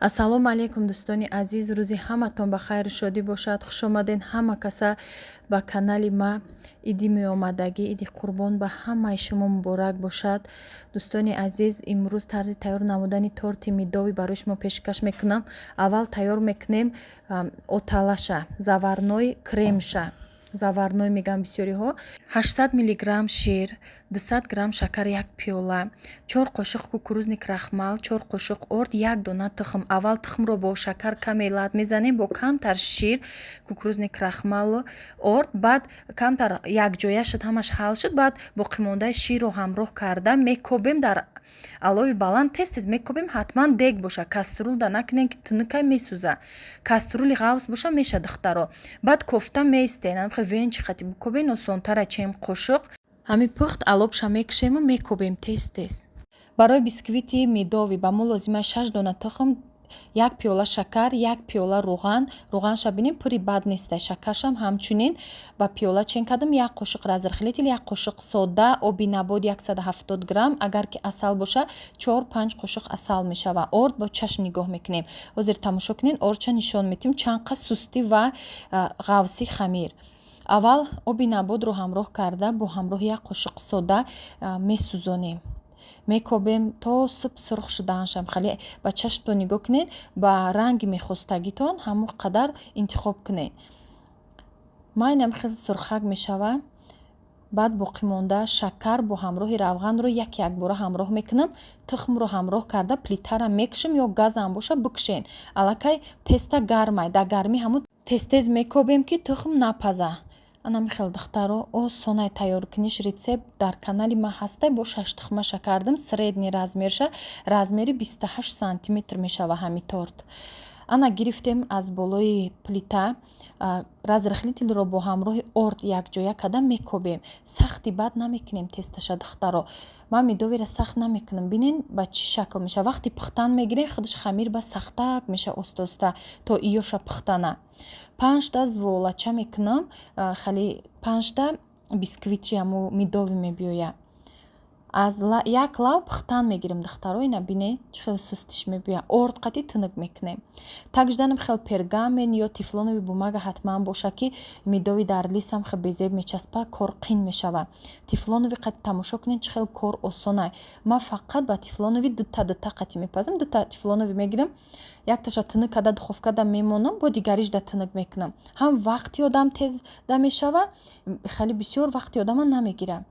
Ассалому алайкум, дӯстони азиз, рӯзи ҳаматон ба хайру шодӣ бошад. Хушомаден ҳама каса ба канали ма. Иди меомадагӣ, Иди Қурбон ба ҳамаи шумо муборак бошад. Дӯстони азиз, имрӯз тарзи тайёр намудани торти медовый барои шумо пешкаш мекунам. Аввал тайёр мекунем оталаша, заварной кремша, заварной мегӯянд бисёриҳо. 800 миллиграмм шир, 200 грамм шакар, як пиёла, 4 қошуқ кукурузный крахмал, 4 қошуқ орд, як дона тухм. Аввал тухмро бо шакар каме лат мезанем, бо камтар шир, кукурузный крахмалу орд. Баъд камтар якҷоя шуд, ҳамаш ҳал шуд, баъд боқимондаи ширро ҳамроҳ карда мекобем. Дар алови баланд тез тез мекобем. Ҳатман дег боша, кастрюлда накунем, ки тунукай, месӯза. Кастрюли ғафз боша, меша, духтаро. Баъд кофта меистен, венчик қати бикобен, осонтара, чем қошуқ. Ҳамин пухт, алобша мекушему мекобем тез тез. Барои бисквити медовый ба мо лозима шаш дона тухм, як пиёла шакар, як пиёла рӯған. Рӯғанша бинем, пури бад нестай. Шакаршам ҳамчунин ба пиёла чен кардам. Як қошуқ разрыхлитель, як қошуқ сода, оби набот 170 грамм. Агар ки асал боша, 4-5 қошуқ асал мешава. Орд бо чашм нигоҳ мекунем. Ҳозир тамошо кунед, ордша нишон медиҳем, чанд қад сустӣ ва ғафсӣ хамир. Аввал оби наботро ҳамроҳ карда, бо ҳамроҳи як қошуқ сода месӯзонем, мекобем то суб сурх шудааншам. Хеле ба чашмтон нигоҳ кунед, ба ранги мехостагитон ҳамон қадар интихоб кунед. Майнам хеле сурхак мешава. Баъд боқимонда шакар бо ҳамроҳи равғанро як якбора ҳамроҳ мекунам. Тухмро ҳамроҳ карда, плитара мекушем ё газам боша, бикушен. Аллакай теста гармай, дар гармӣ ҳамун тез тез мекобем, ки тухм напаза. Анами хел, духтаро, осонай тайёркуниш. Рецепт дар канали ман ҳастай. Бо шаш тухмаша кардам, средний размерша, размери 28 сантиметр мешава ҳами торт. Ана гирифтем аз болои плита, разрыхлительро бо ҳамроҳи орд якҷоя карда мекобем. Сахти бад намекунем тесташа, духтаро. Ман медовыйра сахт намекунам. Бинен, ба чӣ шакл мешава. Вақти пухтан мегирем, худаш хамир ба сахтак меша, оста-оста то иёша пухтана. Панҷта зволача мекунам, хеле панҷта бисквитчи ҳамо медовый мебиёяд. Аз як лав пухтан мегирем, духтаро. Ина бинед, чӣ хеле сустиш мебиёяд. Орд қатӣ тунук мекунем. Такжданам хел пергамент ё тефлоновый бумага ҳатман боша, ки медовый дар лисам хел безеб мечаспад, кор қин мешавад. Тефлоновый қати тамошо кунед, чӣ хел кор осонай. Ман фақат ба тефлоновый дута дута қати мепазам. Дута тефлоновый мегирам, якташа тунук карда духовкада мемонам, бо дигаришда тунук мекунам. Ҳам вақти одам тез да мешава, хеле бисёр вақти одама намегирад.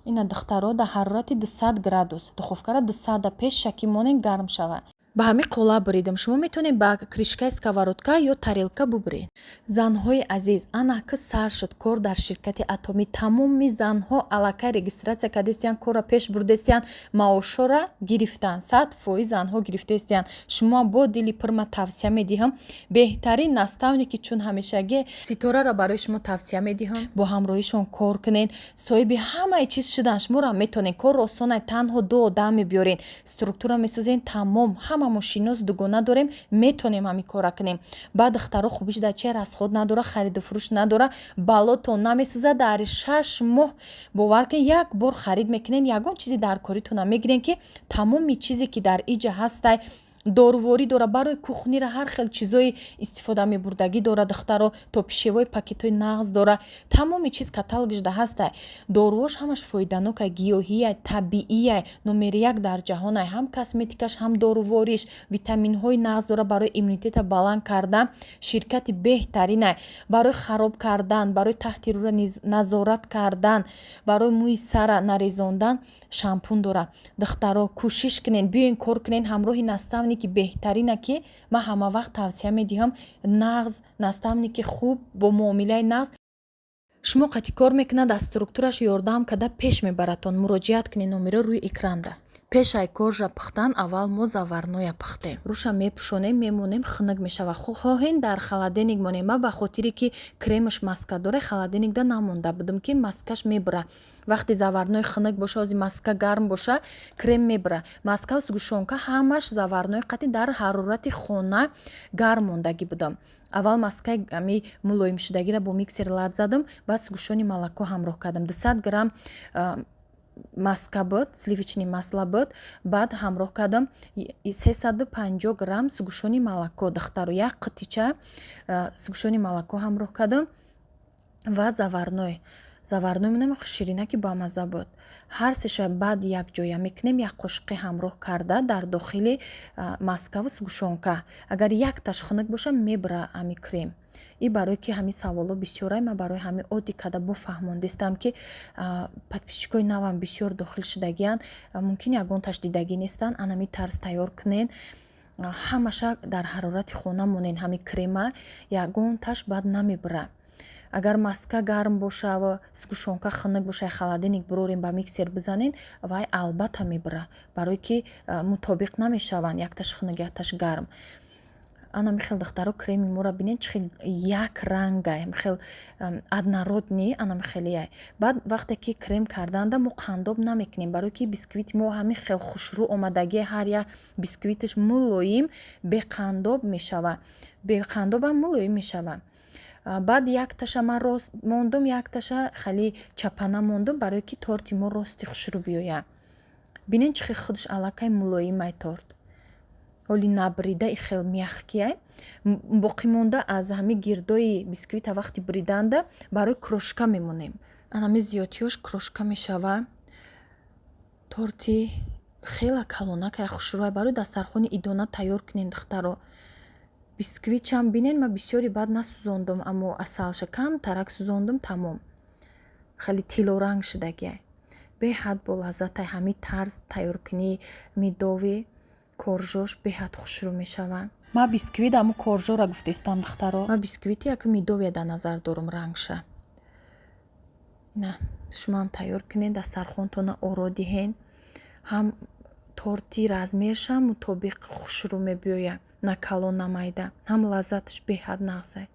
Ина, духтаро, дар ҳарорати 200 градус духовкара 200-да пеш шаки монен, гарм шавад. Ба ҳамин қолаб буридам. Шумо метавонед ба крышкаи сковородка ё тарелка бубуред. Занҳои азиз, ана ки сар шуд кор дар ширкати Атомӣ. Тамоми занҳо аллакай регистрация кардастиянд, корро пеш бурдастиянд, маошҳоро гирифтанд, 100% занҳо гирифтаистиянд. Шумо бо дили пур ман тавсия медиҳам. Беҳтарин наставники, чун ҳамешагӣ, Ситораро барои шумо тавсия медиҳам. Бо ҳамроҳишон кор кунед, соҳиби ҳамаи чиз шудан шуморо метавонед. Кор осонай, танҳо ду одам мебиёред, структура месозед, тамом. Ҳама шинос, дугона дорем, метонем ҳамин корра кунем. Баъд, духтаро, хубиш дар чи? Расход надора, хариду фурӯш надора, балотон намесӯзад. Дар 6 моҳ, бовар кунед, як бор харид мекунед, ягон чизи дар коритона мегирем, ки тамоми чизе ки дар иҷа ҳастай, доруворӣ дора, барои кухнира ҳар хел чизои истифода мебурдагӣ дора, духтаро, то пищевой пакетҳои нағз дора. Тамоми чиз каталогишда ҳастай. Доруош ҳамаш фоиданокай, гиёҳияй, табиияй, номери як дар ҷаҳонай. Ҳам косметикаш, ҳам дорувориш, витаминҳои нағз дора барои иммунитета баланд кардан. Ширкати беҳтаринай барои хароб кардан, барои таҳти рӯра назорат кардан, барои мӯи сара нарезондан шампун дора. Духтаро, кӯшиш кунед, биёен, кор кунед ҳамроҳи наставники беҳтарина, ки ман ҳамавақт тавсия медиҳам. Нағз наставники хуб, бо муомилаи нағз шумо қати кор мекунад, аз структураш ёрдам карда пеш мебарадтон. Муроҷиат кунед, номеро рӯи экранда. Пешай коржа пухтан аввал мо заварноя пухтем. Рӯша мепӯшонем, мемонем, хунук мешава. Хоҳем, дар холодильник монем. Ман ба хотире ки кремаш маска дора, холодильникда намонда будам, ки маскаш мебура. Вақте заварной хунук боша, ози маска гарм боша, крем мебура. Маскаву сгущёнка ҳамаш заварной қати дар ҳарорати хона гарм мондагӣ будам. Аввал маскаи ами мулоимшудагиро бо миксер лат задам, баъд сгущённый молоко ҳамроҳ кардам, 200 грамм. Маска буд, сливочный масло буд. Баъд ҳамроҳ кардам 350 грамм сгущённый молоко, духтаро, як қутича сгущённый молоко ҳамроҳ кардам ва заварной. Заварной монам ширинаки бамазза буд. Ҳар сеша баъд якҷоя мекунем, як қошуқе ҳамроҳ карда дар дохили маскаву сгущёнка. Агар якташ хунук боша, мебура ҳами крем. И барое ки ҳамин саволҳо бисёрай, ман барои ҳамин оддӣ карда буфаҳмондистам, ки подписчикои навам бисёр дохил шудагианд, мумкин ягонташ дидагӣ нестанд. Анами тарз тайёр кунен, ҳамаша дар ҳарорати хона монен, ҳамин крема ягонташ баъд намебура. Агар маска гарм боша ва сгущёнка хунук боша, холодильник бурорем, ба миксер бизанен, вай албатта мебура, барое ки мутобиқ намешаванд, якташ хунук, якташ гарм. Ана михел, духтаро, креми моро бинед, чӣ хел як рангай, хел однородный, ана михелияй. Баъд вақте ки крем карданда, мо қандоб намекунем, барое ки бисквити мо ҳамин хел хушрӯ омадагӣ, ҳар як бисквиташ мулоим, беқандоб мешава, беқандобам мулоим мешава. Баъд якташа ман рост мондум, якташа хеле чапана мондум, барое ки торти мо рости хушрӯ биёяд. Бинед, чӣ хел худаш аллакай мулоимай торт, ҳоли набрида, и хел мягкий ай. Боқимонда аз ҳамин гирдои бисквита вақти бриданда барои крошка мемонем, анами зиёдтиёш крошка мешава. Торти хела калонакай, хушрӯай, барои дастархони идона тайёр кунед, духтаро. Бисквитшам бинед, ман бисёри баъд насӯзондум, аммо асалша камтарак сӯзондум, тамом, хеле тиллоранг шудагиай, беҳад болаззатай. Ҳамин тарз тайёркунии медовый коржош беҳад хушрӯ мешавад. Ман бисквит аму коржора гуфтестам, духтаро, ман бисквити яку медовый дар назар дорум рангша. На, шумоам тайёр кунед, дастархонтона оро диҳен, ҳам торти размершам мутобиқ хушрӯ мебиёяд, на калон, на майда, ҳам лаззаташ беҳад нағзай.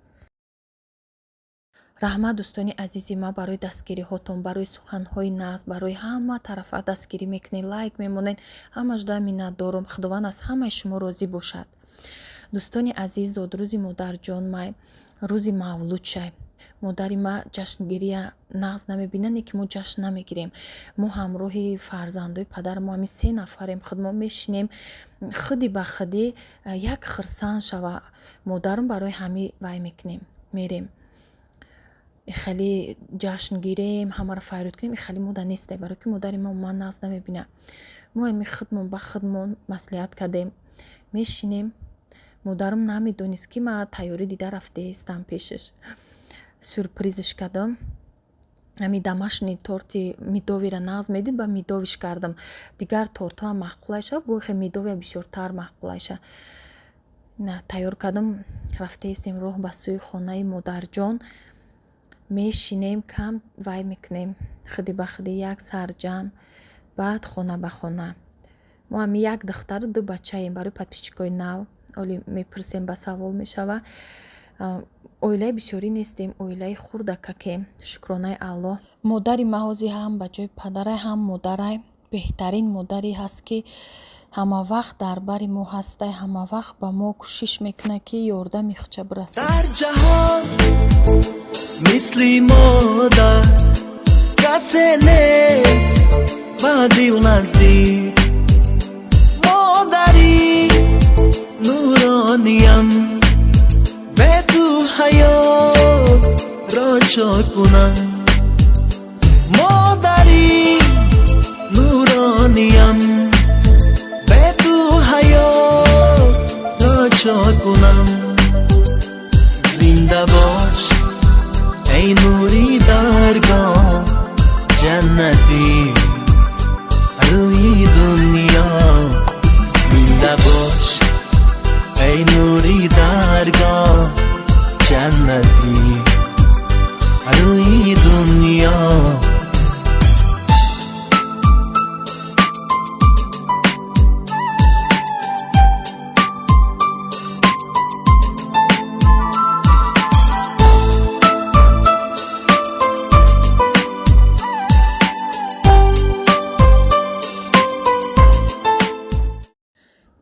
Раҳмат, дӯстони азизи ман, барои дастгириҳотон, барои суханҳои нағз, барои ҳама тарафа дастгирӣ мекунед, лайк мемонед, ҳамашда миннатдорум. Худованд аз ҳамаи шумо розӣ бошад. Дӯстони азиз, зодрӯзи модарҷон май, рӯзи мавлуд шай. Модари ма ҷашнгирия нағз намебинад, не ки мо ҷашн намегирем. Мо ҳамроҳи фарзандои падар, мо ҳамин се нафарем, худ мо мешинем, худи ба худӣ як хирсанд шава модарам, барои ҳамин вай мекунем, мерем. Хеле ҷашн гирем, ҳамаро фарёд кунем, хеле мода несте, барое ки модари ма умуман нағз намебинад. Мо ами худмон ба худмон маслиҳат кардем, мешинем. Модарам намедонист, ки ман тайёрӣ дида рафтаистам пешаш, сюрпризш кардам. Ҳами домашний торти медовый ра нағз медид, ба медовый ш кардам. Дигар тортҳоам маъқулай шава, бо хе медовый я бисёртар маъқулай ша. Тайёр кардам, рафтаистем роҳ ба сӯи хонаи модарҷон. Мешинем, кам вай мекунем, худи ба худи як сарҷамъ, баъд хона ба хона. Мо ҳами як духтару ду бачаем. Барои подписчикои нав оли мепурсем, ба савол мешава. Оилаи бисёрӣ нестем, оилаи хурдакакем, шукронаи Аллоҳ. Модари ма ҳозир ҳам ба ҷои падарай, ҳам модарай, беҳтарин модаре ҳаст, ки ҳамавақт дар бари мо ҳастай, ҳамавақт ба мо кӯшиш мекунад, ки ёрдами худша бирасад. Дар ҷаҳон мисли модар касе нест ба дил наздик. Модари нурониям, бе ту ҳаётро чо кунам? Модари нурониям, бе ту ҳаётро чо кунам? Зинда бош, эй нури даргоҳ, ҷаннати рӯи дунё. Зинда бош, эй нури даргоҳ, ҷаннати рӯи дунё.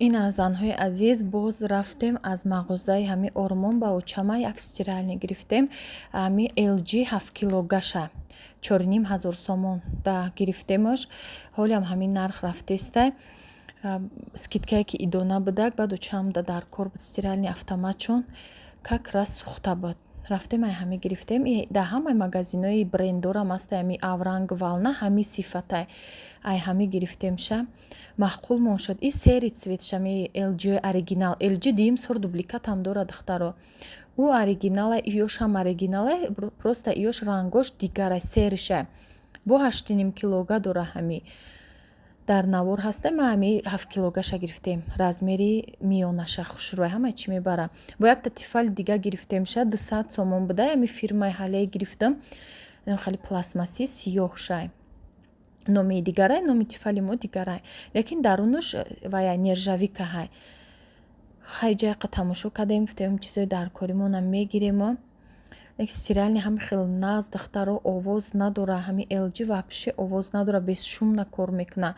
Ин Ина, занҳои азиз, боз рафтем аз мағозаи ҳами Ормон, ба очама як стиральный гирифтем. Ҳами LG 7 килогаша 4500 сомон да гирифтемаш. Ҳолиам ҳамин нарх рафтестай. Скидкае ки идона будак, баъд очамда дар кор буд стиральный автоматшон, как раз сӯхта буд. Рафтем, ай ҳами гирифтем. Дар ҳамаи магазинои бренддорам ҳастай, ҳами Авранг, Волна, ҳами сифатай. Ай ҳами гирифтемша, маъқулмон шуд. И серый цветш, ами LG оригинал. LG дуюм сор дубликатам дорад, духтаро. Ӯ оригинала, иёшам оригинала, просто иёш рангош дигарай, серыйша. Бо 8,5 килога дора, ҳами дар навор ҳаста. Ма ҳами 7 килогаша гирифтем, размери миёнаша, хушрӯй, ҳама чӣ мебара. Бо якта Тефали дига гирифтемша, 200 сомон буда, ҳами фирмаи ҳале гирифтам, хеле пластмасси, сиёҳшай. Номи дигарай, номи Тефали мо дигарай, лекин дарунаш вая нержавейкаҳай. Хай, ҷайқа тамошо кардем, гуфтем, чизои даркоримонам мегиремо. Стиральный ҳами хеле нағз, духтаро, овоз надора. Ҳами LG вообще овоз надора, бесшумно кор мекуна.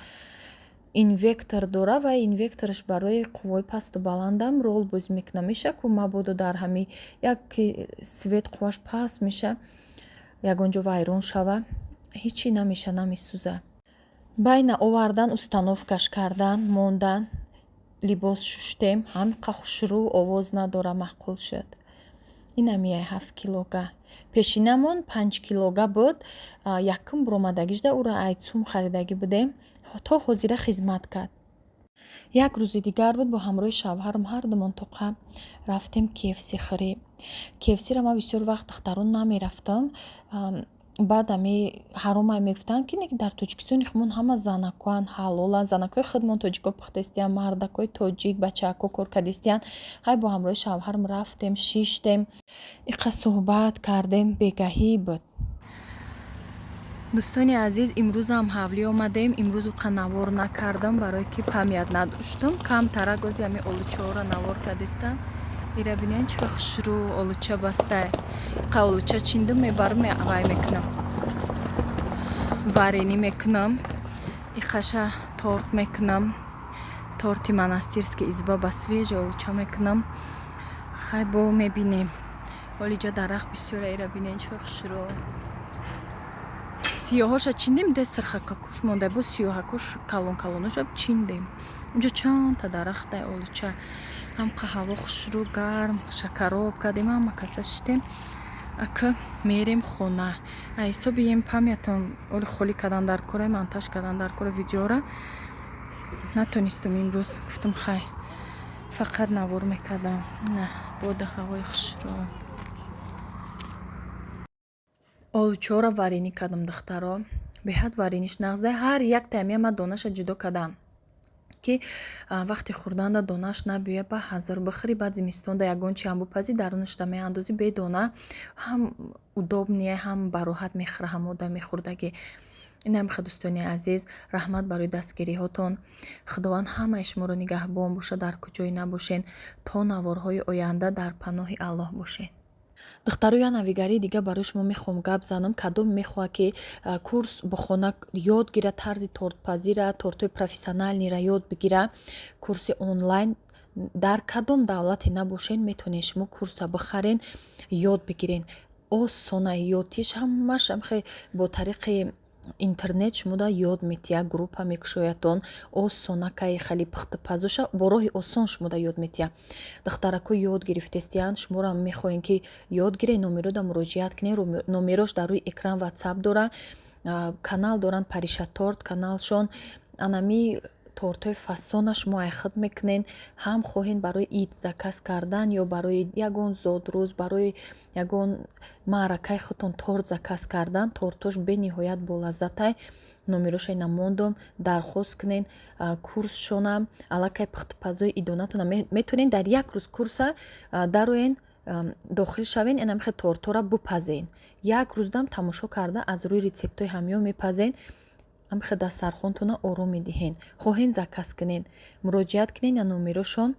Инвертор дора ва инвертораш барои қуввои пасту баландам рол бозӣ мекуна. Меша ку, мабодо дар ҳами як свет қувваш паст меша, ягон ҷо вайрон шава, ҳичи намеша, намесӯза. Байна овардан, установкаш кардан, мондан, либос шуштем, ҳамиқа хушрӯ, овоз надора, маъқул шуд. Инамияй 7 килога. Пешинамон 5 килога буд, якум буромадагишда ӯро айцум харидагӣ будем, то ҳозира хизмат кард. Як рӯзи дигар буд, бо ҳамроҳи шавҳарам ҳардумон тоқа рафтем KFC хӯрӣ. KFC-ро ман бисёр вақт, духтарон, намерафтам. Баъд ами ҳаромай мегуфтанд, ки дар Тоҷикистони худмон ҳама занакоан ҳалоланд, занакои худмон тоҷико пухтестиянд, мардакои тоҷик, бачаҳако кор кардистиянд. Хай, бо ҳамроҳи шавҳарам рафтем, шиштем, иқа суҳбат кардем, бегаҳӣ буд. Дӯстони азиз, имрӯзам ҳавлӣ омадем. Имрӯз уқа навор накардам, барое ки память надоштам. Камтара гози ами олучаҳоро навор кардистам. Ира бинед, чӣ хушрӯ олуча бастай. Иқа олуча чиндум, мебарам, вай мекунам, варенье мекунам, иқаша торт мекунам, торти монастырский изба ба свежий олуча мекунам. Хай, бо мебинем. Ҳоли ҷо дарахт бисёра. Ира бинед, чӣ хушрӯ. Сиёҳоша чиндем, де сирхакакуш монда, бо сиёҳакуш калон калоноша чиндем. Унҷо чандта дарахтай олуча. Ҳамқа ҳаво хушрӯ, гарм, шакароб кардем, ҳама каса шитем. Ака мерем хона. Ҳисоби ем памятам оли холӣ кардан дар кора, монтаж кардан дар кора видеора натонистам имрӯз. Гуфтам, хай, фақат навор мекардам. На бода ҳавои хушрӯ. Олучаҳоро варенье кардам, духтаро, беҳад вареньеш нағзе. Ҳар як таямия ман донаша ҷудо кардам, ки вақти хӯрданда донааш набиёяд. Ба ҳазр бихӯрӣ, баъд зимистонда ягон чиам бупазӣ, дарунашда меандозӣ, бедона ҳам удобнее, ҳам бароҳат мехӯра ҳам одами хӯрдагӣ. Инам хел, дӯстони азиз, раҳмат барои дастгириҳотон. Худованд ҳамаи шуморо нигаҳбон бошад, дар куҷое набошен. То наворҳои оянда дар паноҳи Аллоҳ бошед. Духтаро, як навигарии дига барои шумо мехоҳам гап занам. Кадом мехоҳад, ки курс бихона, ёд гирад тарзи тортпазира, тортҳои профессиональныйра ёд бигира, курси онлайн, дар кадом давлате набошен, метавонед шумо курса бихарен, ёд бигирен. Осона ёдтиш, ҳамаш бо тариқи интернет шумода ёд метиҳад, группа мекушоядтон, осонакай хеле пухтупазуша бо роҳи осон шумода ёд метиҳад. Духтарако ёд гирифтестиянд, шуморо мехоҳем, ки ёд гиред, номерода муроҷиат кунед. Номерош дар рӯи экран, Ватсап дора, канал доранд, Париша Торт каналшон. Анами тортҳои фасона шумо айхуд мекунед, ҳам хоҳед барои ид заказ кардан ё барои ягон зодрӯз, барои ягон маъракаи худтон торт заказ кардан, тортош бениҳоят болаззатай. Номероша намондум, дархост кунед курсшонам. Аллакай пухтупазои идонатона метавонед дар як рӯз курса дароен, дохил шавен, инамихел тортҳоро бупазен. Як рӯздам тамошо карда, аз рӯи рецептҳои ҳамиё мепазен, ҳамихел дастархонтона ором медиҳен. Хоҳен заказ кунед, муроҷиат кунед на номерошон.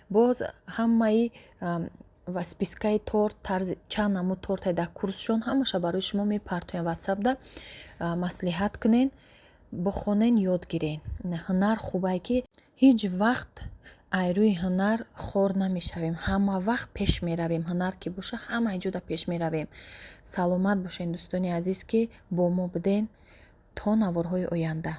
Боз ҳамаи ва спискаи торт, тарзи чанд намуд торте дар курсшон, ҳамаша барои шумо мепартоям Ватсапда. Маслиҳат кунед, бихонен, ёд гирен. Ҳунар хубае, ки ҳеҷ вақт Ай рӯи ҳунар хор намешавем, ҳама вақт пеш меравем. Ҳунар ки боша, ҳамаи ҷода пеш меравем. Саломат бошед, дӯстони азиз, ки бо мо буден то наворҳои оянда.